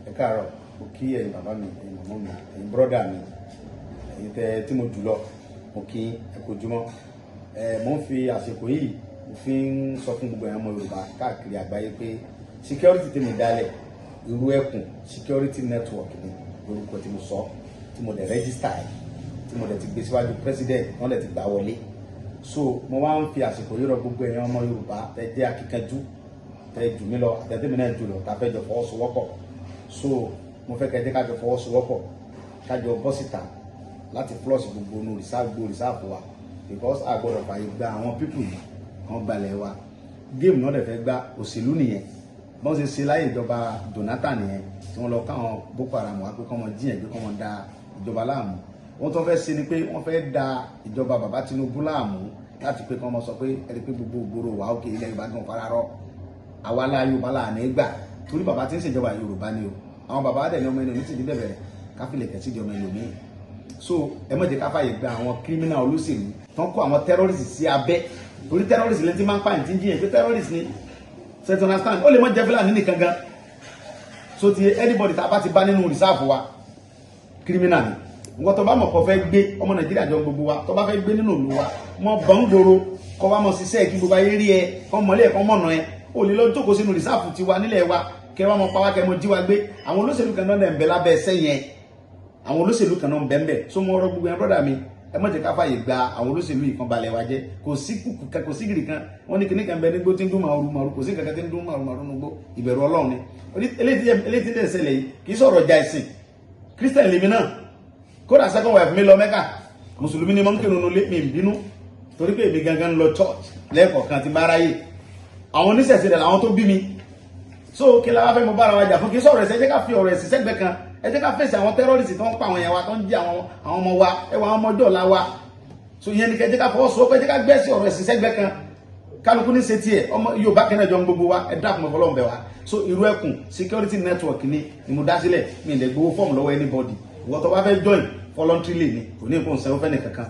Ẹ káàárọ̀. Mo kí ẹ̀yin bàbá mi, ẹ̀yin màmá mi, ẹ̀yin brother mi, ẹ̀yin tẹ tí mo jù lọ, mo kí ẹ kú ojúmọ́. Ẹ mo ń fi àsìkò yìí, mo fi ń sọ fún gbogbo ẹ̀yin ọmọ Yorùbá káàkiri àgbáyé pé security tí mi dálẹ̀, Irú Ẹkùn Security Network ni lórúkọ tí mo sọ, tí mo dẹ̀ register ẹ̀, tí mo dẹ̀ ti gbé síwájú president, wọ́n dẹ̀ ti gbà wọlé. So mo wá ń fi àsìkò yìí rọ gbogbo ẹ̀yin ọmọ Yorùbá tẹ jẹ́ akíkanjú, tẹ jù mí lọ, àtẹ̀tẹ̀mí náà jù lọ, tá a fẹ́ jọ fọwọ́sowọ́pọ̀. So mo fẹ́ kẹ́ jẹ́ ká jọ fọwọ́sowọ́pọ̀, ká jọ bọ́ síta láti flush gbogbo inú reserve, gbogbo reserve wa, because a gbọ́dọ̀ fààyè gba àwọn people yìí kan gbalẹ̀ wa. Game náà dẹ̀ fẹ́ gba òṣèlú nìyẹn. Bọ́n ṣe ṣe láyé ìjọba Jonathan nìyẹn, tí wọ́n lọ káwọn Boko Haram wá pé kọ́ mọ jíyàn gbé, kọ́ mọ da ìjọba láàmú. Wọ́n tó fẹ́ ṣe ni pé wọ́n fẹ́ da ìjọba bàbá Tinubu láàmú láti pé kọ́ mọ sọ pé ẹni pé gbogbo ògbóró wà òkè ilẹ̀ Yorùbá gan fararọ́. Àwa la Yorùbá là ní gbà, torí bàbá tí ń ṣèjọba Yorùbá ni o. Àwọn bàbá dẹ̀ ní ọmọ ẹni oníṣèjì bẹ̀rẹ̀ káfílẹ̀ kẹ̀sí di ọmọ ẹlòmíì. So ẹ má jẹ́ ká fàyè gba àwọn criminal olóṣèlú tó ń kó àwọn terrorist sí abẹ́, torí terrorist lẹ́ni tí máa ń pààyàn, tí ń jiyàn pé terrorist ni. So to understand, ó lè má jẹ́ Fúlàní nìkan gan. So ti anybody tá a bá ti bá nínú reserve wa, criminal ni. Nǹkan tó bá mọ̀ kó fẹ́ gbé ọmọ Nàìjíríà jọ gbogbo wa, tó bá fẹ́ gbé nínú ìlú wa, mọ bọ̀ ń gbòòrò, kọ́ wa mọ̀ ṣiṣẹ́ kí gbogbo ayé rí ẹ, kọ́ mọ̀lẹ́ kọ́ mọ̀nà ẹ. Ó lè lọ jókòó sínú reserve tiwa nílẹ̀ wa, kẹ́ wa mọ̀ pa wá, kẹ́ mọ̀ jí wa gbé. Àwọn olóṣèlú kan náà ń bẹ lábẹ́ ẹsẹ̀ yẹn, àwọn olóṣèlú kan náà ń bẹ ń bẹ. So mo rọ gbogbo yẹn, brother mi, ẹ má jẹ́ ká fàyè gba àwọn olóṣèlú yìí kan balẹ̀ wa jẹ́. Kò sí kùkù kan, kò sí gìrì kan. Wọ́n ní kíní kan bẹ nígbó tí ń dún màrú màrú, kò sí kankan tí ń dún màrú màrú nígbó. Ìbẹ̀rù Ọlọ́run ni. Eléyìí tí ń ṣẹlẹ̀ yìí kì í sọ̀rọ̀ ọjà ẹ̀sìn. Christian lèmi náà, kódà second wife mi lọ Mẹ́kà. Mùsùlùmí ni mo ń kírun nulẹ̀, mi ń bínú torí pé èmi gangan ń lọ church lẹ́ẹ̀kọ̀ọ̀kan tí bá ráyè. Àwọn oníṣẹ̀ṣe rẹ̀ làwọn tó bí mi. So kí la wá fẹ́ mo bára wa jà fún? Kí sọ̀rọ̀ ẹ̀sẹ̀. Ẹ jẹ́ ká fi ọ̀rọ̀ ẹ̀sìn sẹ́gbẹ̀ẹ́ kan, ẹ jẹ́ ká fèsì àwọn terrorist tó ń pa àwọn èèyàn wa, tó ń jí àwọn ọmọ wa, ẹwà àwọn ọmọdé ọ̀la wa. So ìyẹn ni kẹ́ jẹ́ ká fọwọ́sowọ́pọ̀, ẹ jẹ́ ká gbẹ́sì ọ̀rọ̀ ẹ̀sìn sẹ́gbẹ̀ẹ́ kan. Kálukú ní ṣe tiẹ̀. Ọmọ Yorùbá kẹ́nà jọ ń gbogbo wa. Ẹ dákun, Ọlọ́run bẹ̀ wá. So Irú Ẹkùn Security Network ni mo dá sílẹ̀. Mi ì lè gbowó fọ́ọ̀mù lọ́wọ́ anybody. Ìwọ tó bá fẹ́ join, voluntarily ni, kò ní nǹkan sanwó fẹ́ni kankan.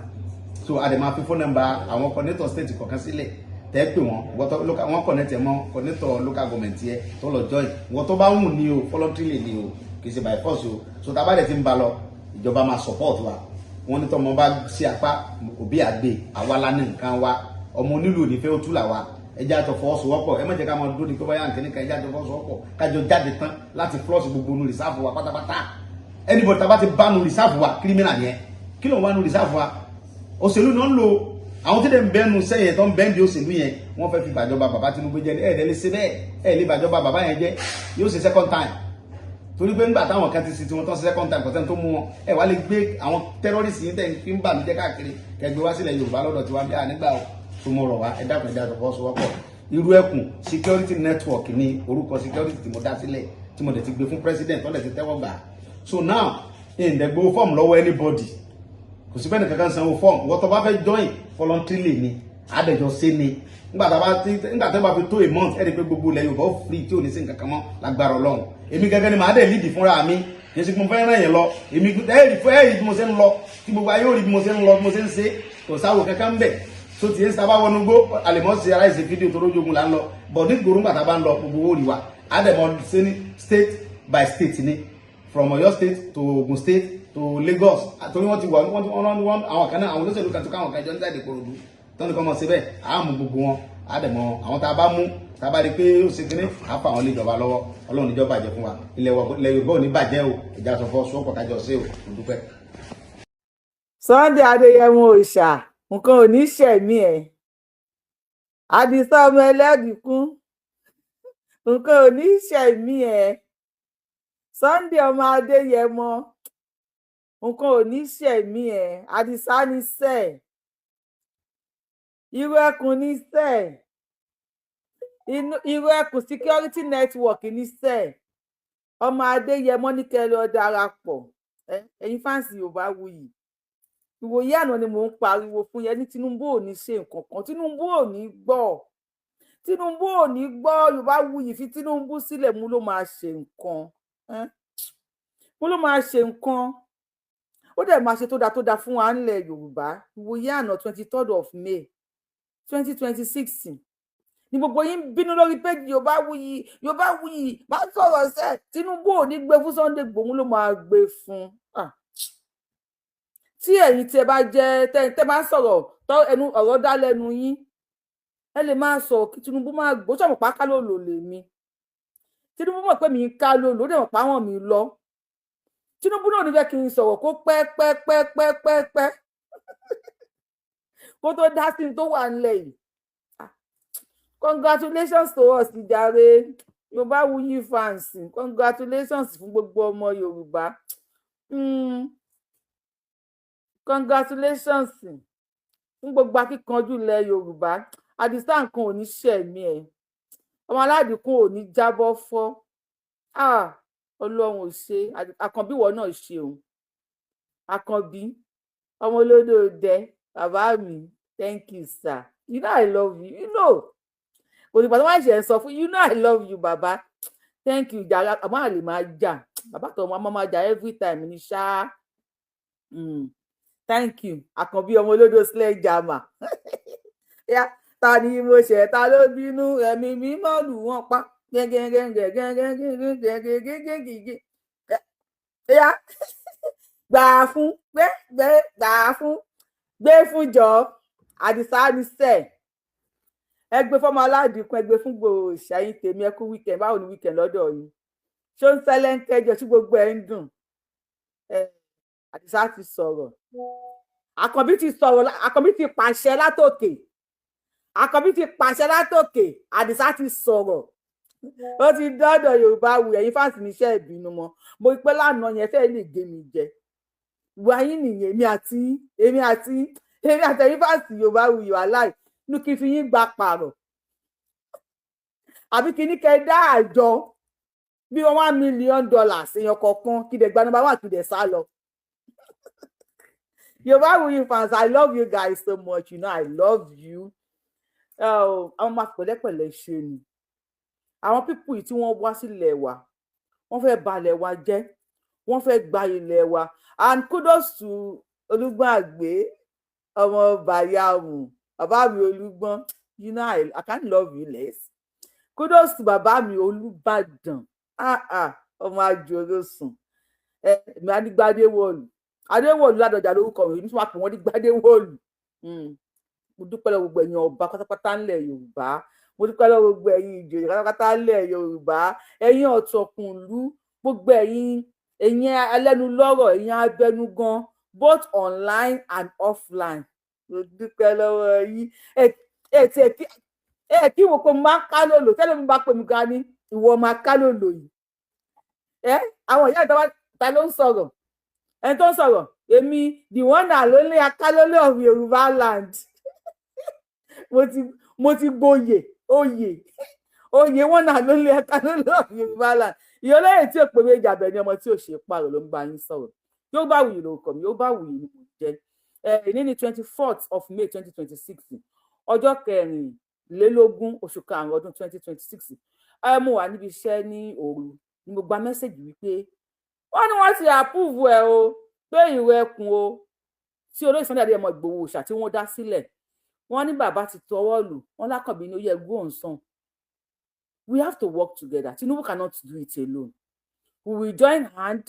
So a dẹ̀ máa fi phone number àwọn coordinator state kọ̀ọ̀kan sílẹ̀ tẹ́ pè wọ́n. Ìwọ tó local, wọ́n connect ẹ̀ mọ́ coordinator local government yẹ tó lọ join. Ìwọ tó bá wù ní o, voluntarily ni o, kì í ṣe by force o. So tá a bá dẹ̀ ti ń ba lọ, ìjọba máa support wa. Wọ́n ní tọmọ bá sí apá òbí àgbè, àwa la ní nǹkan wa. Ọmọ onílù ò ní fẹ́ ó tú là wa. Ẹ jẹ́ àjọ fọwọ́sowọ́pọ̀. Ẹ má jẹ́ ká máa dúró ní pé báyà nǹkan nìkan. Ẹ jẹ́ àjọ fọwọ́sowọ́pọ̀, kájọ jáde tán láti flush gbogbo nu reserve wa pátápátá. Anybody tá a bá ti bá nu reserve wa, criminal yẹn. Kí ló ń wá nu reserve wa? Òṣèlú náà ń lo àwọn tí dẹ̀ ń bẹ́nu sẹ́yìn tó ń bẹ́ẹ̀ di òṣèlú yẹn. Wọ́n fẹ́ fi bàjọba bàbá Tinubu jẹ́. Ẹ̀ ẹ̀ lè ṣe bẹ́ẹ̀, ẹ̀ lè bàjọba bàbá yẹn jẹ́. Yóò ṣe second time, torí pé ńgbà táwọn kan ti ṣe tiwọn tán, ṣe second time, kọ̀sẹ́ni tó mú wọn. Ẹ wá lè gbé àwọn terrorist yìí tẹ̀ ń fi ń bà mí jẹ́ káàkiri, kẹgbẹ́ wá sílẹ̀ Yorùbá lọ́dọ̀ tiwa bí ànígbà o. Tó mo rọ̀ wá, ẹ dákun, ẹ dákun, fọwọ́sowọ́pọ̀. Irú Ẹkùn Security Network ní orúkọ security tí mo dá sílẹ̀, tí mo dẹ̀ ti gbé fún president, tó dẹ̀ ti tẹ́wọ́ gbà. So now, ìǹdẹ̀gbowó fọ́ọ̀mù lọ́wọ́ anybody, kò sí bẹ́ẹ̀ nìkankan sanwó fọ́ọ̀mù. Wọ́n tó bá fẹ́ join, voluntarily ni, àdẹ̀jọ́ ṣe ni. Nígbà tó bá fi tó a month, ẹ̀ rí pé gbogbo ilẹ̀ Yorùbá ó free, tí ò ní sí nǹkan kan mọ́ lágbára Ọlọ́run. Èmi gẹ́gẹ́ ni màá dẹ̀ lead fúnra mi. Kì í ṣe pé mo fẹ́ ràn yẹn lọ. Èmi ẹ̀ rí bí mo ṣe ń lọ, tí gbogbo ayé ò rí bí mo ṣe ń lọ, bí mo ṣe ń ṣe. Kò sáwò kankan ń bẹ̀. So tí ń sábà wọnú gbó, àlèmọ́ ṣe aláìsí fídíò tó rójógun là ń lọ bọ̀ ní gbòòrò. Ńgbà tá a bá ń lọ, gbogbo owó rí wa. Àdẹ̀mọ́ ṣe ní state by state ni, from Ọ̀yọ́ State to Ogun State to Lagos, torí wọ́n ti wà, wọ́n wọ́n wọ́n àwọn kan náà, àwọn olóṣèlú kan tó káwọn kan jọ ní sáà Ìkòròdú tó ní kọ́ mọ̀ síbẹ̀. Àá mú gbogbo wọn, àdẹ̀mọ́ àwọn tá a bá mú, tá a bá rí i pé ó ṣe kínní, àá fà àwọn léjọba lọ́wọ́. Ọlọ́run níjọba bàjẹ́ fún wa. Ilẹ̀ wa, ilẹ̀ Yorùbá ò ní bàjẹ́ o. Ìjà sọ fọ́ sọ́pọ̀ kájọ sí o. Mo dúpẹ́. Sunday Adéyẹmọ òòṣà, nǹkan ò ní ṣẹ̀mí ẹ̀. Àdìsá ọmọ ẹlẹ́dìkún, nǹkan ò ní ṣẹ̀mí ẹ̀. Sunday ọmọ Adéyẹmọ, nǹkan ò ní ṣẹ̀mí ẹ̀. Àdìsá ní sẹ́ẹ̀, Irú Ẹkùn ní sẹ́ẹ̀, Irú Ẹkùn Security Network ní sẹ́ẹ̀. Ọmọ Adéyẹmọ ní kẹ́ lọ darapọ̀. Ẹ̀yin fans Yorùbá Wuyì, ìwòye àná ni mò ń pariwo fún yẹn ní Tinubu ò ní ṣe nǹkan kan, Tinubu ò ní gbọ́, Tinubu ò ní gbọ́. Yorùbá Wuyì, fi Tinubu sílẹ̀, mú ló máa ṣe nǹkan, mú ló máa ṣe nǹkan. Ó dẹ̀ máa ṣe tó dáa tó dáa fún wa nílẹ̀ Yorùbá. Ìwòye àná, 23rd of May 2026. Ní gbogbo yín bínú lórí péjì Yorùbáwùyí. Yorùbáwùyí má sọ̀rọ̀ sẹ́. Tinubu ò ní gbé fún Sunday Igboho, ló máa gbé fún. Tí ẹ̀yin tí ẹ bá jẹ́ tẹ́ bá ń sọ̀rọ̀ tọ́ ẹnu ọ̀rọ̀ dá lẹ́nu yín, ẹ lè máa sọ̀rọ̀ kí Tinubu máa gbó sọ̀rọ̀ pa ká ló lò lè mi. Tinubu mọ̀ pé mi ń ká ló lò ó, dẹ̀ mọ̀ pé àwọn mi lọ. Tinubu náà ní fẹ́ kí n sọ̀rọ̀ kó pẹ́ pẹ́ pẹ́ pẹ́ pẹ́ pẹ́ kó tó dá sí ní tó wà nílẹ̀ yìí. Congratulations to us jàre, Yorùbáwùyí fans. Congratulations fún gbogbo ọmọ Yorùbá. Congratulations fún gbogbo akíkanjú ilẹ̀ Yorùbá. Àdìsá, nǹkan ò ní ṣẹ̀mí ẹ̀, ọmọ aládìkún ò ní jábọ́ fọ́. Ọlọ́run ò ṣe. Àkànbí, ìwọ náà ṣeun. Àkànbí ọmọ olódò dẹ, bàbá mi, thank you, sir. You know I love you. You know, kò ní pàtó wọ́n ṣe ń sọ fún. You know I love you, bàbá. Thank you jàre. Àmọ́ àlè máa jà, bàbá tó ọmọ máa jà every time ní ṣáá. Thank you, Àkànbí ọmọ olódò sledgehammer. Ta ni mo ṣẹ̀? Ta ló bínú? Ẹ̀mí mímọ́ lù wọ́n pa gẹ́gẹ́gẹ́gẹ́gẹ́gẹ́gẹ́gẹ́gẹ́gẹ́gẹ́. Gbà fún gbé gbé, gbà fún gbé fún jọ. Àdìsá ni sẹ ẹ gbé fọmọ aládìkún, ẹ gbé fún gbòòṣà. Yín tèmi, ẹ kú weekend. Báwo ni weekend lọ́dọ̀ yín? Ṣó ń sẹlẹ ń kẹjọ tí gbogbo ẹ ń dùn? Ẹ Àdìsá ti sọ̀rọ̀, Àkànbí ti sọ̀rọ̀, Àkànbí ti pàṣẹ látòkè, Àkànbí ti pàṣẹ látòkè, Àdìsá ti sọ̀rọ̀, ó ti dọ́dọ̀ Yorùbá wù. Ẹ̀yin fans mi, iṣẹ́ ìbínú mọ́. Mo rí pé lánàá yẹn fẹ́ẹ́ lè gé mi jẹ. Ìwà yín nìyẹn. Èmi àti ẹ̀yin fans Yorùbá wù yìí, wàláì inú kí n fi yín gba pààrọ̀ àbí kí ní kẹ́ dá àjọ bí $1 million èèyàn kọ̀ọ̀kan, kí dẹ̀ gba number one, kí dẹ̀ sá lọ. Yorùbáwùyí fans, I love you guys so much. You know I love you. Àwọn máa pẹ̀lẹ́pẹ̀lẹ́ ṣe ni. Àwọn people yìí tí wọ́n wá sílẹ̀ wa, wọ́n fẹ́ balẹ̀ wa jẹ́, wọ́n fẹ́ gba ilẹ̀ wa. And kudos to Olúgbọ́n Àgbé ọmọ Bàyàmù, bàbá mi Olúgbọ́n. You know I can't love you less. Kudos to bàbá mi Olúbàdàn, ah ah, ọmọ àjòrò sùn. Ẹ mi á ní Gbadéwọ̀lù, Adéwọ̀lú Ládọjà lórúkọ mi, nítorí wọn pè wọ́n ní Gbadéwọ̀lù. Mo dúpẹ́ lọ́wọ́ gbogbo ẹ̀yin ọba pátápátá ńlẹ̀ Yorùbá. Mo dúpẹ́ lọ́wọ́ gbogbo ẹ̀yin ìjòyè pátápátá ńlẹ̀ Yorùbá, ẹ̀yin ọ̀tọ̀kùnlú, gbogbo ẹ̀yin alẹ́nulọ́rọ̀, ẹ̀yin abẹnugan, both online and offline. Mo dúpẹ́ lọ́wọ́ yín. Ẹ ẹ tí ẹ kí ẹ kí wo pé mo máa ń ká lòlò tẹ́lẹ̀, mi bá pè mí gan ni ìwọ máa ká lòlò yìí. Ẹ àwọn ìyá ìta ta ló ń sọ̀rọ̀? Ẹni tó ń sọ̀rọ̀, èmi, the one and only akálólè of Yorùbá land. Mo ti gboyè oyè oyè one and only akálólè of Yorùbá land. Ìyá olóyè tí ò pé méjì abẹ ní ọmọ tí ò ṣe pààrọ̀ ló ń bá yín sọ̀rọ̀. Yorùbáwùyí lórúkọ mi, Yorùbáwùyí ni mo jẹ́. Ẹ ní ní 24th of May 2026, ọjọ́ 24 oṣù karùn-ún ọdún 2026. Ẹ mo wà níbi iṣẹ́ ní òru ni mo gba message wípé wọ́n ní wọ́n ti approve ẹ̀ o, pé ìró ẹkùn o tí olóyè Sunday Adéyẹmọ Ìgbòho Òòṣà tí wọ́n dá sílẹ̀, wọ́n ní bàbá ti tọwọ́ lù wọ́n lákànbí ní ó yẹ gbóhùn. We have to work together. Tinubu cannot do it alone. We will join hand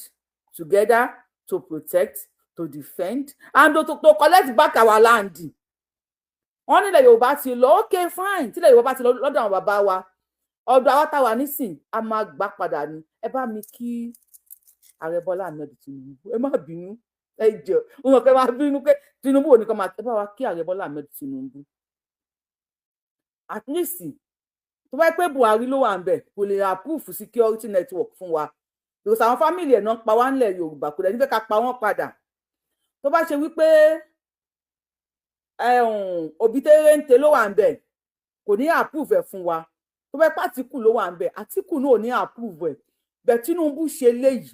together to protect, to defend and to collect back our land. Wọ́n nílẹ̀ Yorùbá ti lọ. Okay, fine. Tílẹ̀ Yorùbá ti lọ lọ́dọ̀ àwọn bàbá wa, ọ̀dọ̀ àwa táwa nísìn, a máa gbà padà ni. Ẹ bá mi kí Ààrẹ Bọ́lá Ahmed Tinubu. Ẹ má bínú, ẹ jọ mo mọ̀ pé má bínú pé Tinubu ò ní kọ́ máa. Ẹ bá wa kí Ààrẹ Bọ́lá Ahmed Tinubu. At least tó bá pẹ́ Buhari ló wà ń bẹ̀, kò lè approve security network fún wa, because àwọn family ẹ̀ náà pa wá ńlẹ̀ Yorùbá, kò dẹ̀ ní fẹ́ ká pa wọ́n padà. Tó bá ṣe wípé Òbí tẹ́rẹ́ǹtẹ́ ló wà ń bẹ̀, kò ní approve ẹ̀ fún wa. Tó bá pẹ́ Àtìkù ló wà ń bẹ̀, Àtìkù náà ò ní approve ẹ̀ bẹ́ẹ̀. Tinubu ṣe léyìí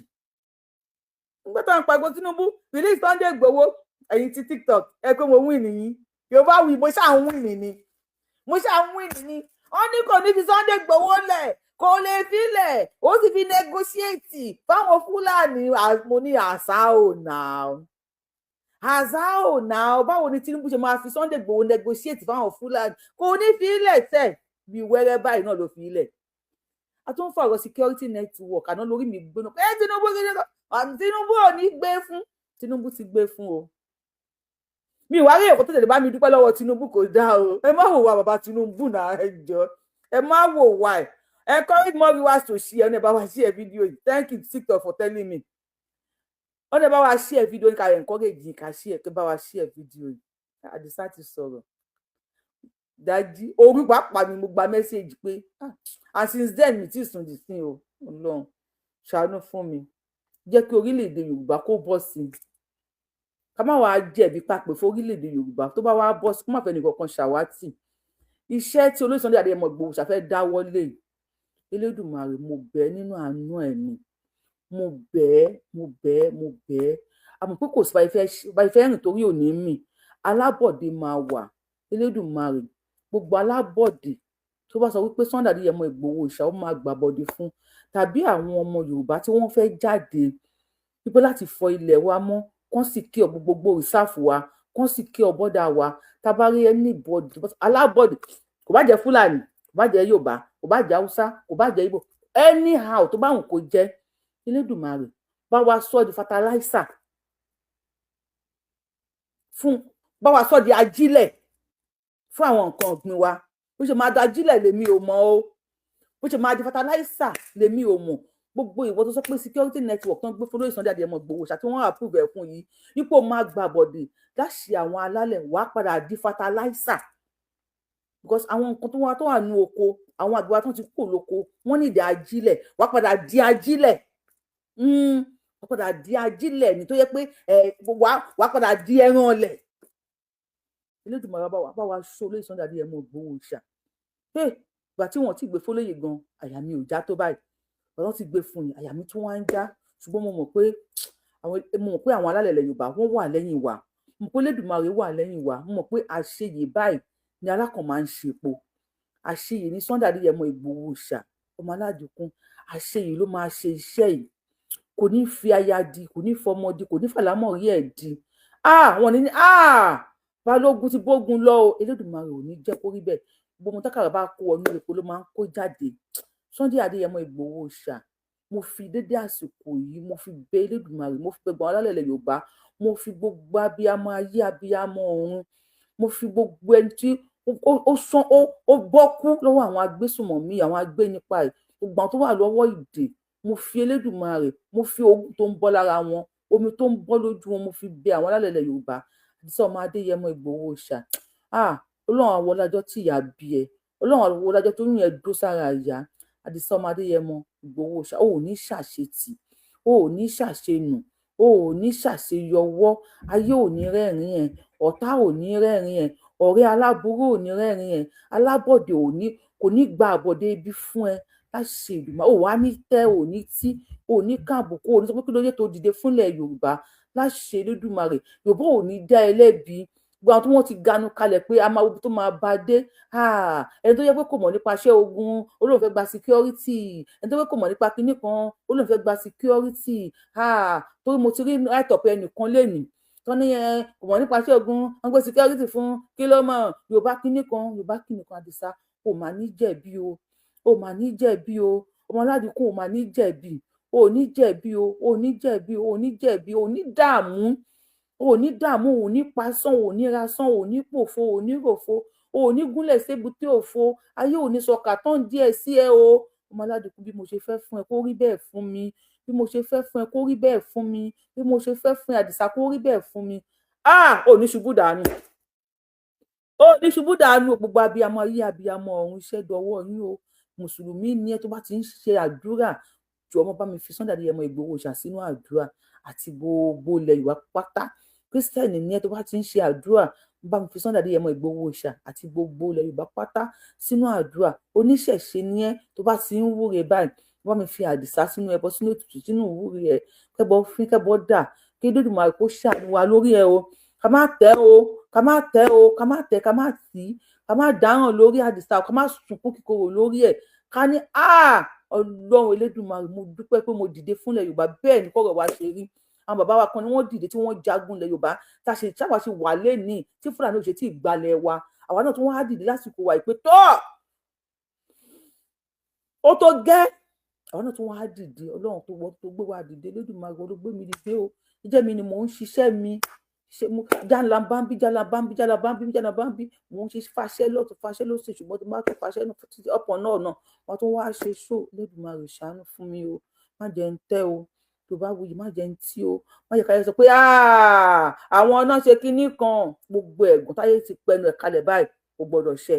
nígbà tó ń pariwo "Tinubu, release Sunday Igboho". Ẹ̀yin ti TikTok, ẹ pé mo win nìyí. Yorùbá wí, mo ṣáà ń win ni, mo ṣáà ń win ni. Wọ́n ní kò ní fi Sunday Igboho lẹ̀, kò lè filẹ̀, ó sì fi negotiate fáwọn Fúlàní. Mo ní àṣà ò náà, àṣà ò náà. Báwo ni Tinubu ṣe máa fi Sunday Igboho negotiate fáwọn Fúlàní? Kò ní filẹ̀ tẹ̀. Bíi wẹ́rẹ́ báyìí náà ló fi ilẹ̀. A tún ń fọ̀rọ̀ security network àná lórí mi gbóná pé Tinubu, Tinubu ò ní gbé fún. Tinubu ti gbé fún o. Mi ìwà rí èkó tó tẹ̀lé bá mi dúpẹ́ lọ́wọ́ Tinubu, kò dáa o. Ẹ má wò wá bàbá Tinubu náà, ẹ jọ, ẹ má wò wá. Ẹ encourage more viewers to share. Ẹ bá wa share video yìí. Thank you, TikTok, for telling me. Wọ́n ní bá wa share video yìí, ká encourage yìí, ká share, kí bá wa share video yìí. Àdìsá ti sọ̀rọ̀ dájí orí pàápàá ni mo gba message pé, and since then mi ti sùn dì sí o. Ọlọ́run ṣàánú fún mi, jẹ́ kí orílẹ̀-èdè Yorùbá kó bọ́ sí i, ká má wàá jẹ̀bi papẹ̀ fún orílẹ̀-èdè Yorùbá. Tó bá wàá bọ́ sí, kó má fẹ́ nìkankan ṣàwátì. Iṣẹ́ tí olóyè Sunday Adéyẹmọ Ìgbòho ṣàfẹ́ dáwọ́lé, Elédùmarè, mo bẹ̀ ẹ́ nínú àánú ẹ̀ ni, mo bẹ̀ ẹ́, mo bẹ̀ ẹ́, mo bẹ̀ ẹ́. Àmọ́ pé kò sí báyìí fẹ́ rìn torí òní mì, alábọ̀dé máa wà. Elédùmarè, gbogbo alábọ̀dé tó bá sọ wípé Sunday Adéyẹmọ Ìgbòho ìṣà ó máa gbàbọ̀dé fún, tàbí àwọn ọmọ Yorùbá tí wọ́n fẹ́ jáde wípé láti fọ ilẹ̀ wa mọ́, kán sì kí ọ gbogbo reserve wa, kán sì kí ọ border wa, tábàárí anybody alábọ̀dé, kò bá jẹ́ Fúlàní, kò bá jẹ́ Yorùbá, kò bá jẹ́ Haúsá, kò bá jẹ́ Ìgbò, anyhow tó bá wù kó jẹ́, Elédùmarè, bá wa sọ di fertilizer fún, bá wa sọ di ajílẹ̀ fún àwọn nǹkan ọ̀gbìn wa. Bó ṣe máa da ajílẹ̀ lèmi ò mọ̀ o, bó ṣe máa di fertilizer lèmi ò mọ̀. Gbogbo ìwọ tó sọ pé security network tó ń gbé fún lóyè Sunday Adéyẹmọ Ìgbòho ṣàti wọn approve ẹ̀ fún yìí, ipò máa gbà bọ̀dẹ̀ láṣẹ àwọn alálẹ̀, wàá padà di fertilizer, because àwọn nǹkan tó wà ní oko, àwọn àgbẹ̀ wa tó ti kúrò lóko, wọ́n ní ìdí ajílẹ̀. Wàá padà di ajílẹ̀, wàá padà di ajílẹ̀ ní tó yẹ pé wàá padà di ẹran ọlẹ̀. Elédùmarè, bá wa ṣó olóyè Sunday Adéyẹmọ Ìgbòho ṣá. Ìgbà tí wọ́n ti gbé fọlọ́yè gan, àyà mi ò já tó báyìí. Ọ̀rọ̀ ti gbé fún yìí, àyà mi tún wá ń já. Ṣùgbọ́n mo mọ̀ pé àwọn alálẹ̀ ilẹ̀ Yorùbá, wọ́n wà lẹ́yìn wa. Mo mọ̀ pé Elédùmarè wà lẹ́yìn wa. Mo mọ̀ pé àṣeyè báyìí ni alákàn máa ń ṣepo. Àṣeyè ní Sunday Adéyẹmọ Ìgbòho ṣá, ọmọ aládùnkún, àṣeyè ló máa ṣe iṣẹ́ yìí. Kò ní fi aya di, kò ní fọmọ di, kò ní fàlámọ̀rí ẹ̀ di. Ah, wọn ní ah, balógun ti bógun lọ o. Elédùmarè ò ní jẹ́ kó rí bẹ́ẹ̀. Gbogbo ohun tákàrà bá kó wọnú epo ló máa ń kó jáde. Sunday Adéyẹmọ Ìgbòho ṣá, mo fi dédé àsìkò yìí, mo fi bẹ Elédùmarè, mo fi bẹ gbọn alálẹ̀ ilẹ̀ Yorùbá, mo fi gbogbo abiyamọ ayé, abiyamọ ọ̀run, mo fi gbogbo ẹni tí ó sán, ó bọ́ kú lọ́wọ́ àwọn agbésùnmọ̀mí, àwọn agbénipa ẹ̀, gbogbo àwọn tó wà lọ́wọ́ ìdè, mo fi Elédùmarè, mo fi ogun tó ń bọ́ lára wọn, omi tó ń bọ́ lójú wọn, mo fi bẹ àwọn alálẹ̀ ilẹ̀ Yorùbá. Àdìsá ọmọ Adéyẹmọ Ìgbòho ṣá, ah, Ọlọ́run àwọn ọlájọ́ tí ìyá bí ẹ, Ọlọ́run àwọn ọlájọ́ tó yún ẹ dó sára ìyá. Àdìsá ọmọ Adéyẹmọ Ìgbòho ṣá, ó ò ní ṣàṣetì, ó ò ní ṣàṣenù, ó ò ní ṣàṣeyọwọ́. Ayé ò ní rẹ́rìn ẹ̀, ọ̀tá ò ní rẹ́rìn ẹ̀, ọ̀rẹ́ aláburú ò ní rẹ́rìn ẹ̀, alábọ̀dé ò ní kò ní gba àbọ̀dé ibi fún ẹ láṣẹ ìdùnnú. Ò wá ní tẹ́, ò ní tí, ò ní káàbùkù, ò ní sọ pé kí ló dé tó dìde fúnlẹ̀ Yorùbá. Láṣẹ Elédùmarè, Yorùbá ò ní dá ẹ lẹ́bi. Gbogbo àwọn tí wọ́n ti ganu kalẹ̀ pé a máa wo ibi tó máa bá dé, ẹni tó yẹ pé kò mọ̀ nípa iṣẹ́ ogun, ó lóun fẹ́ gba security, ẹni tó yẹ pé kò mọ̀ nípa kinní kan, ó lóun fẹ́ gba security, torí mo ti rí write up ẹnìkan lénìí tó ní ẹ kò mọ̀ nípa iṣẹ́ ogun, wọ́n gbé security fún, kí ló mọ̀, Yorùbá kinní kan, Yorùbá kinní kan. Àdìsá, ò mà ní jẹ̀bi o, ò mà ní jẹ̀bi o. Ọmọ aládìkún, ò mà ní jẹ̀bi, ò ní jẹ̀bi o, ò ní jẹ̀bi, ò ní jẹ̀bi, ò ní dààmú, ò ní dààmú, ò ní pasán, ò ní rasán, ò ní pòfo, ò ní ròfo, ò ní gúnlẹ̀ sébùté òfo. Ayé ò ní sọ kàtán díẹ̀ sí ẹ o. Ọmọ aládìkún, bí mo ṣe fẹ́ fún ẹ kó rí bẹ́ẹ̀ fún mi, bí mo ṣe fẹ́ fún ẹ kó rí bẹ́ẹ̀ fún mi, bí mo ṣe fẹ́ fún ẹ, Àdìsá, kó rí bẹ́ẹ̀ fún mi. Ah, ò ní ṣubú dànù, ó ní ṣubú dànù. Gbogbo abiyamọ ayé, abiyamọ ọ̀run, iṣẹ́ dọwọ́ yín o. Mùsùlùmí ni ẹ, tó bá ti ń ṣe àdúrà, jọ, ọmọ bá mi fi Sunday Adéyẹmọ Ìgbòho ṣà sínú àdúrà àti gbogbo ilẹ̀ Yorùbá pátá. Kírísítẹ́nì ni ẹ, tó bá ti ń ṣe àdúrà, bá mi fi Sunday Adéyẹmọ Ìgbòho ṣà àti gbogbo ilẹ̀ Yorùbá pátá sínú àdúrà. Oníṣẹ̀ṣe ni ẹ, tó bá ti ń wúre báyìí, bá mi fi Àdìsá sínú ẹbọ, sínú ètùtù, sínú ìwúre ẹ, kẹbọ fín, kẹbọ dà, kí Elédùmarè kó ṣàánú wa lórí ẹ o. Ká má tẹ́ o, ká má tẹ́ o, ká má tẹ́, ká má tì í, ká má dáràn lórí Àdìsá o, ká má sunkún kíkorò lórí ẹ̀. Ká ní, Ọlọ́run Elédùmarè, mo dúpẹ́ pé mo dìde fúnlẹ̀ Yorùbá. Bẹ́ẹ̀ ni kọ́rọ̀ wa ṣe rí. Àwọn bàbá wa kan ni wọ́n dìde tí wọ́n jagun ilẹ̀ Yorùbá, tá a ṣe táwa ṣe wà lẹ́nìí tí Fúlàní ò ṣe tí ì gbalẹ̀ wa. Àwa náà tún wá dìde lásìkò wa ìpè tọ́. Ó tó gẹ́, àwọn náà tún wá dìde. Ọlọ́run tó wọ́ tó gbé wa dìde, Olódùmarè ló gbé mi dìde o. Jẹ́ mi ni mò ń ṣiṣẹ́ mi, ṣe mo jàǹlà bámbí, jàǹlà bámbí, jàǹlà bámbí, jàǹlà bámbí. Mò ń ṣe fàṣẹ lọ́tún, fàṣẹ lọ́sẹ̀, ṣùgbọ́n tó bá tún fàṣẹ náà títí ọ̀pọ̀ náà náà wọ́n tún wá ṣe ṣó. Olódùmarè ṣàánú fún mi o, má jẹ́ ń tẹ́ o. Tó bá wuyì, má jẹ́ ń tí o, má jẹ́ káyé sọ pé àwọn náà ṣe kinní kan. Gbogbo ẹ̀gùn táyé ti pẹnu ẹ̀ kalẹ̀ báyìí, kò gbọ́dọ̀ ṣẹ,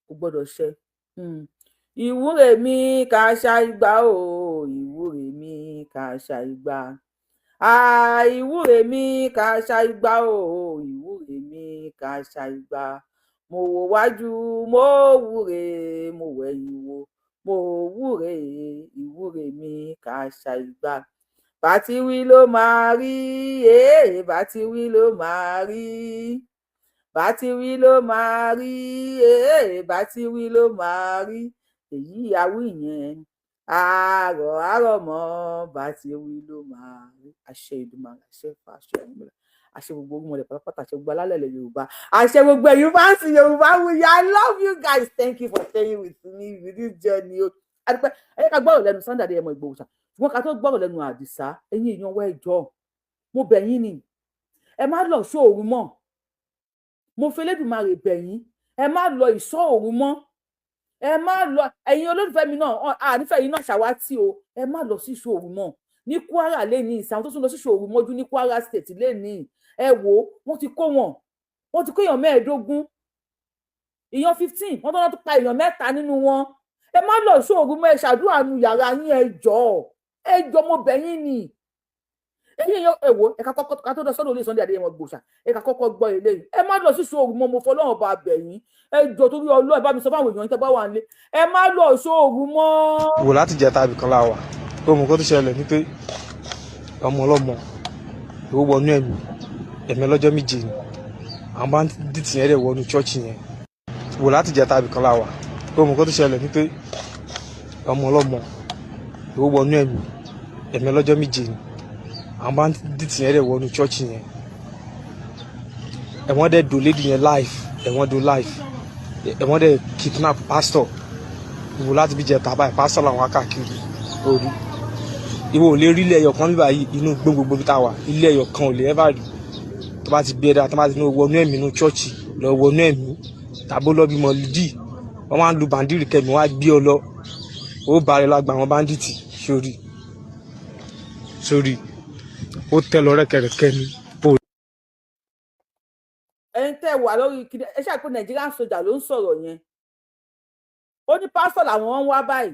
kò gbọ́dọ̀ ṣẹ. Ìwúre mi kà ṣá ìgbà o, ìwúre mi kà ṣá ìgbà, ìwúre mi kà ṣá ìgbà o, ìwúre mi kà ṣá ìgbà. Mo wò wájú, mo wúre, mo wẹ̀yìn wò, mo wúre. Ìwúre mi kà ṣá ìgbà. Bá ti wí ló máa rí, bá ti wí ló máa rí, bá ti wí ló máa rí, bá ti wí ló máa rí. Èyí awí yẹn àárọ̀ àárọ̀ mọ́, bá ti wí ló máa rí. Àṣẹ Èdùmàrè, àṣẹ Ifá, àṣẹ Ọ̀rúnmìlà, àṣẹ gbogbo orúmọlẹ̀ pátápátá, àṣẹ gbogbo alálẹ̀ ilẹ̀ Yorùbá, àṣẹ gbogbo ẹ̀yin fans Yorùbá Wuyì. I love you guys. Thank you for staying with me with this journey o. Adúpẹ́. Ẹ jẹ́ ká gbọ́rọ̀ lẹ́nu Sunday Adéyẹmọ Ìgbòho ṣá, ṣùgbọ́n ká tó gbọ́rọ̀ lẹ́nu Àdìsá, ẹ̀yin èèyàn wá, ẹ jọ̀ọ́, mo bẹ̀ yín ni, ẹ má lọ ìṣọ́ òru mọ́. Mo fi Elédùmarè bẹ̀ yín, ẹ má lọ ìṣọ́ òru mọ́, ẹ má lọ. Ẹ̀yin olólùfẹ́ mi náà, ànífẹ́ yín náà ṣàwátì o. Ẹ má lọ sí ìṣọ́ òru mọ́ ní Kwara lẹ́ni. Ìsàn tó tún lọ sí ìṣọ́ òru mọ́jú ní Kwara State lẹ́ni, ẹ wò ó, wọ́n ti kó wọn, wọ́n ti kó èèyàn 15, èèyàn 15, wọ́n tó pa èèyàn 3 nínú wọn. Ẹ má lọ ìṣọ́ òru mọ́. Ẹ ṣàdúrà nu yàrá yín. Ẹ jọ̀ọ́, ẹ jọ̀ọ́, mo bẹ̀ yín ni. Ẹ̀yin èèyàn, ẹ wò, ẹ ká kọ́kọ́ ká tó lọ sọ́dọ̀ olóyè Sunday Adéyẹmọ gbòòṣà, ẹ ká kọ́kọ́ gbọ́ eléyìí. Ẹ má lọ sí ìṣọ́ òru mọ́. Mo fọlọ́run bá bẹ̀ yín, ẹ jọ̀ọ́, torí Ọlọ́run, ẹ bá mi sọ fáwọn èèyàn tẹ́ bá wà nílé, ẹ má lọ ìṣọ́ òru mọ́. Wò, láti jẹ tàbí kan láwà ó mú kó tó ṣẹlẹ̀ ní pé ọmọ ọlọ́mọ ìwọ wọnú ẹ̀mí, ẹ̀mí ọlọ́jọ́ 7 ni àwọn bandit yẹn dẹ̀ wọnú church yẹn. Wò, láti jẹ tàbí kan láwà ó mú kó tó ṣẹlẹ̀ ní pé ọmọ ọlọ́mọ ìwọ wọnú ẹ̀mí, ẹ̀mí ọlọ́jọ́ 7 ni àwọn bandit yẹn dẹ̀ wọnú church yẹn. Ẹ̀wọ̀n dẹ̀ do lady yẹn life, ẹ̀wọ̀n do life, ẹ̀wọ̀n dẹ̀ kidnap pastor. Wò, láti bí jẹ tàbá ẹ̀, pastor làwọn akáàkiri orí. Ìwọ ò lè rí ilé ẹyọ kan bíbá yìí inú gbogbo bí tá a wà. Ilé ẹyọ kan ò lè ever rí. Tó bá ti bí ẹ̀dá, tó bá ti ní wọnú ẹ̀mí inú church lọ, wọnú ẹ̀mí tàbó lọ bímọ dì, wọ́n máa ń lu bàndìrì kẹmí, wọ́n á gbé ọ lọ, ó bá rẹ lágbà àwọn bandit sórí sórí, ó tẹ lọ rẹ́kẹrẹ́kẹ́ ni. Ẹ̀yin tẹ́ wà lórí kiri, ẹ ṣáà pé Nigerian soldier ló ń sọ̀rọ̀ yẹn. Ó ní pásítọ̀ làwọn ń wá báyìí.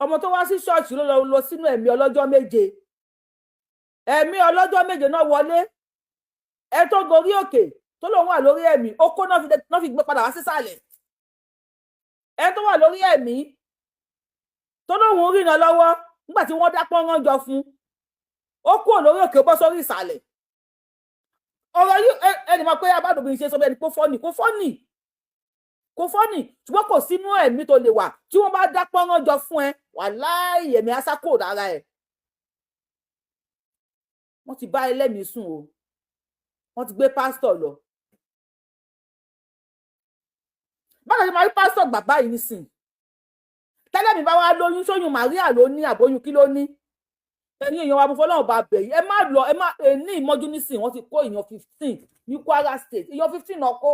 Ọmọ tó wá sí ṣọ́ọ̀ṣì ló lọ lọ sínú ẹ̀mí ọlọ́jọ́ 7. Ẹ̀mí ọlọ́jọ́ 7 náà wọlé. Ẹ tó gorí òkè tó lòun wà lórí ẹ̀mí, ó kó náà fi gbé padà wá sísàlẹ̀. Ẹ tó wà lórí ẹ̀mí tó lóun rìnà lọ́wọ́, nígbà tí wọ́n dá pọ́nrán jọ fún, ó kúrò lórí òkè, ó bọ́ sórí ìsàlẹ̀. Ọ̀rọ̀ yìí, ẹni máa pé abádòbí ṣe sọ bẹ́ẹ̀ ni, kò funny, kò funny, kò funny, ṣùgbọ́n kò sínú ẹ̀mí tó lè wà tí wọ́n bá dá pọ́nrán jọ fún ẹ, wàláhì, ẹ̀mí á kò lára ẹ̀. Wọ́n ti bá ẹlẹ́mìí sùn o, wọ́n ti gbé pásítọ̀ lọ. Báwo ni máa rí pásítọ̀ gbà báyìí nísìn? Tẹ́lẹ̀ mi bá wá lóyún, sóyún Maria ló ní, àbóyún kí ló ní? Ẹ̀yin èèyàn wa, mo fọlọ́run bá bẹ̀ yìí, ẹ má lọ, ẹ má ní ìmọ́jú nísìn. Wọ́n ti kó èèyàn 15 ní Kwara State. Èèyàn 15 náà kó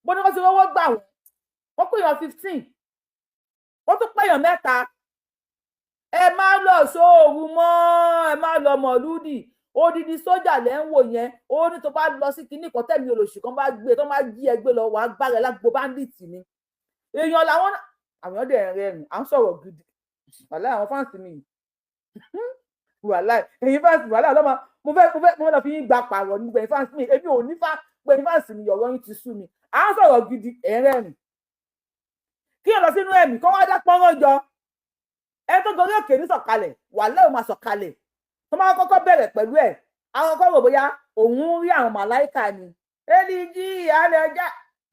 bó ní wọ́n ti rówó gbà wọ́n. Wọ́n kó èèyàn 15, wọ́n tún pé èèyàn 3. Ẹ má lọ sóòrù mọ́, ẹ má lọ mọ̀lúdì. Odidi sójà lẹ́ ń wò yẹn. Ó ní tó bá lọ sí kinní kan, tẹ̀mí olóṣì kan bá gbé, tó bá jí ẹ gbé lọ, wàá gbára lágbo bandit ni. Èèyàn làwọn, àwọn ọdẹ rẹrìn. À ń sọ̀rọ̀ gidi. Wàhálà àwọn fans mi, wàhálà ẹ̀yin fans, wàhálà ọlọ́mọ. Mo fẹ́ lọ fi yín gba pààrọ̀ nígbà ẹ̀yin fans mi. Èmi ò ní fa pé ẹ̀yin fans mi, ọ̀rọ̀ yín ti sú mi. À ń sọ̀rọ̀ gidi, ẹ̀ ń rẹ́rìn. Kí ẹ lọ sínú ẹ̀mí kó wá dá pọ́nrán jọ, ẹ tó gorí òkè ní sọ̀kalẹ̀, wàhálà ò máa sọ̀kalẹ̀. Tó máa kọ́kọ́ bẹ̀rẹ̀ pẹ̀lú ẹ̀, àwọn kọ́kọ́ rò bóyá òun rí àwọn màláìkà ni. Eliji alẹ́ ọjà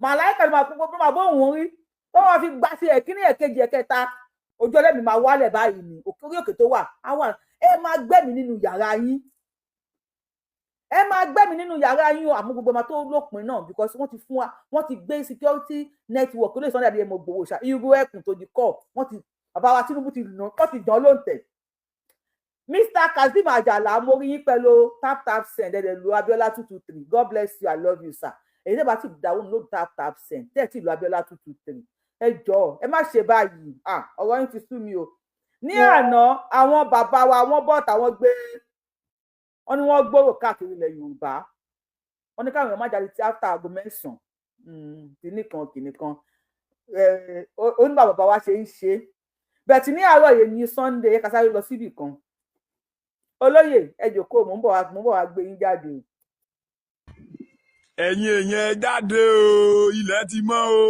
màláìkà ni máa kókó máa bó òun rí, tó máa fi gbá sí ẹ̀kíní, ẹ̀kejì, ẹ̀kẹta, ojú ọlẹ́mì máa wálẹ̀ báyìí ni. Orí òkè tó wà á wà. Ẹ máa gbẹ̀mí nínú yàrá yín. Ẹ máa gbẹ́mi nínú yàrá yín o. Àmọ́ gbogbo ọmọ tó lópin náà, because wọ́n ti fún wa, wọ́n ti gbé security network olóyè Sunday Adéyẹmọ Ìgbòho ṣá, irú ẹkùn tó di kọ́ wọ́n ti, bàbá wa Tinubu ti nà, wọ́n ti dán lóǹtẹ̀. Mr Kazeem Ajala, mo rí yín pẹ̀lú Tap Tap Send, ẹ̀dẹ̀ lu Abiola 223. God bless you, I love you, sir. Èyí tẹ́ bá ti dáwọ́ ló Tap Tap Send, tẹ́ ẹ̀ tí lu Abiola 223, ẹ jọ̀ọ́, ẹ má ṣe báyìí. Ọ̀rọ̀ yín ti sú mi o. Ní àná, àwọn bàbá wa, wọ́n bọ̀ táwọn gbé wọ́n ní wọ́n gbòòrò káàkiri ilẹ̀ Yorùbá. Wọ́n ní káwọn èèyàn má jáde tí after aago 9, kìíní kan kìíní kan. Ó ní bàbá wa ṣe ń ṣe bẹ́ẹ̀ tí ní àárọ̀ yìí ní Sunday. Ẹ ká sáré lọ síbì kan. Olóyè, ẹ jòkóo, mò ń bọ̀ wá gbé yín jáde o. Ẹ̀yin èèyàn, ẹ jáde o, ilẹ̀ ti mọ́ o.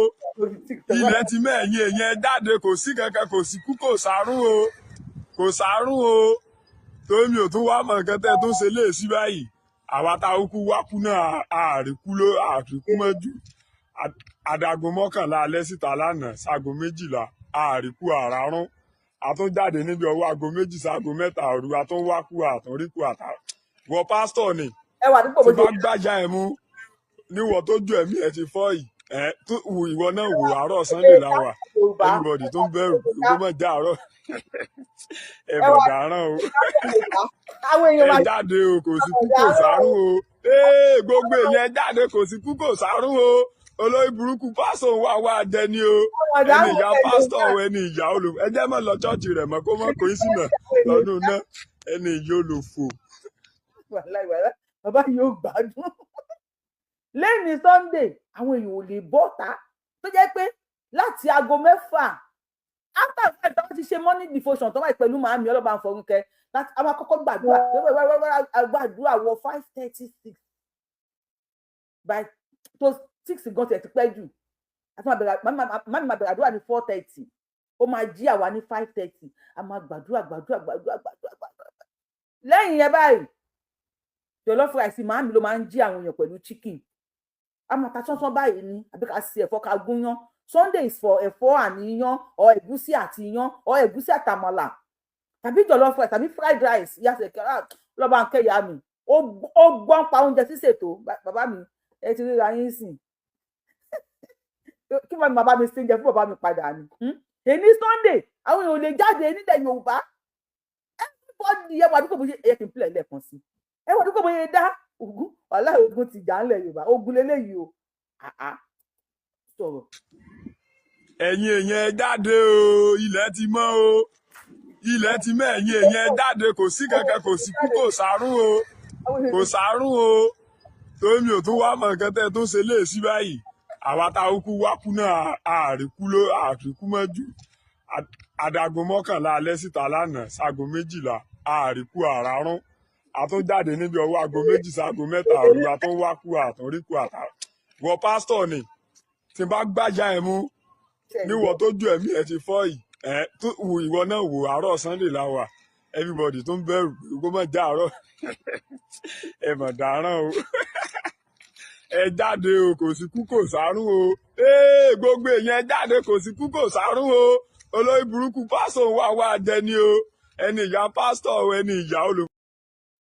Ilẹ̀ ti mọ́. Ẹ̀yin èèyàn, ẹ jáde. Kò sí kankan, kò sí kú, kò sàrùn o, kò sàrùn o. Torí mi ò tún wá mọ̀ nǹkan tẹ́ tó ṣe léèsí báyìí. Àwa tá a kú wá kú náà, àríkú ló àríkú mọ́jú. Adago 11 alẹ́ síta lánàá ságo 12, àríkú àràrún. Àtúnjáde níbi ọwọ́ aago 2 ságo 3 òru, àtúnwákú, àtúnríkú àtà wọ pásítọ̀ ni. Ẹ wà dípò tí bó bá ṣe gbájà ẹ mú níwọ tó ju ẹ̀mí ẹ ti fọ́ yìí, ẹ tó wù ìwọ náà wò. Àárọ̀ Sunday la wà. Yorùbá. Everybody tó ń bẹ̀rù pé kó má já àárọ̀ ẹ Ẹ mọ̀ wà dáràn o. Yorùbá, àwọn èèyàn Ẹ máa jáde o, kò sí kú, kò sárùn o. Ee, gbogbo èèyàn, ẹ jáde, kò sí kú, kò sárùn o. Olórí burúkú pásítọ̀ wà wá jẹ ní o. Ẹni ìyá pásítọ̀ o, ẹni ìyá olù, ẹ jẹ́ mọ́ lọ church rẹ̀ mọ́, kó mọ́ kó í sínà lọ́dún náà, ẹni ìyá olùfò. Wàláì, wàláì, bàbá yóò gbádùn lẹ́ni Sunday. Àwọn èèyàn ò lè bọ́ta, tó jẹ́ pé láti aago 6, after 5, tó ti ṣe morning devotion tó wáyé pẹ̀lú màámi ọlọ́ba àfọ̀rúnkẹ́, láti àwọn akọ́kọ́ gbàdúrà wẹ́wẹ́wẹ́wẹ́, gbàdúrà wọ 5:30, 6, by to 6 gan tiẹ̀ ti pẹ́ jù. Àti màmí máa bẹ̀rẹ̀ àdúrà ní 4:30, ó máa jí àwa ní 5:30, a máa gbàdúrà, gbàdúrà, gbàdúrà, gbàdúrà, gbàdúrà. Lẹ́yìn yẹn báyìí, jollof rice màámi ló máa ń jí àwọn èèyàn pẹ̀lú chicken. A máa ta sánsán báyìí ni, àbí ká ṣe ẹ̀fọ́, ká gúnyán. Sunday is for ẹ̀fọ́ àní iyán or ẹ̀gúsí àti iyán or ẹ̀gúsí àtàmàlà tàbí jollof rice tàbí fried rice. Ìyá ṣe lọ́ba ń kẹ́yà mi, ó gbọ́n pa oúnjẹ sísè tó. Bàbá mi, ẹ ti ríra yín sìn kí bàbá mi ṣe oúnjẹ fún bàbá mi padà ni. Èní Sunday, àwọn èèyàn ò lè jáde nílẹ̀ Yorùbá. Everybody, ẹ wà dúpọ̀ bóyá ẹ kì í pìlẹ̀ lẹ́ẹ̀kan sí, ẹ wà dúpọ̀ bóyá dá ogun. Wàhálà, ogun ti jà ńlẹ̀ Yorùbá, ogun lélẹ́yìí o. Àá sọ̀rọ̀. Ẹ̀yin èèyàn, ẹ jáde o, ilẹ̀ ti mọ́ o. Ilẹ̀ ti mọ́. Ẹ̀yin èèyàn, ẹ jáde. Kò sí kankan, kò sí kú, kò sàrùn o, kò sàrùn o. Torí mi ò tún wá mọ̀ nǹkan tẹ́ tó ṣe léèsí báyìí. Àwa tá a kú wá kú náà, àríkú ló àríkú mọ́jú. Adago 11 alẹ́ síta lánàá ságo 12, àríkú àràrún. Àtúnjáde níbi ọwọ́ aago 2 ságo 3 òru, àtúnwákú, àtúnríkú àtà wọ pásítọ̀ ni. Tí n bá gbájà ẹ mú níwọ tó ju ẹ̀mí ẹ ti fọ́ yìí, ẹ tó wù ìwọ náà wò. Àárọ̀ Sunday la wà. Everybody tó ń bẹ̀rù pé kó má já àárọ̀ ẹ mọ̀ dáràn o. Ẹ jáde o, kò sí kú, kò sárùn o. Ee, gbogbo èèyàn, ẹ jáde, kò sí kú, kò sárùn o. Olórí burúkú pásítọ̀ wà wá jẹ ní o. Ẹni ìyá pásítọ̀ o, ẹni ìyá olù.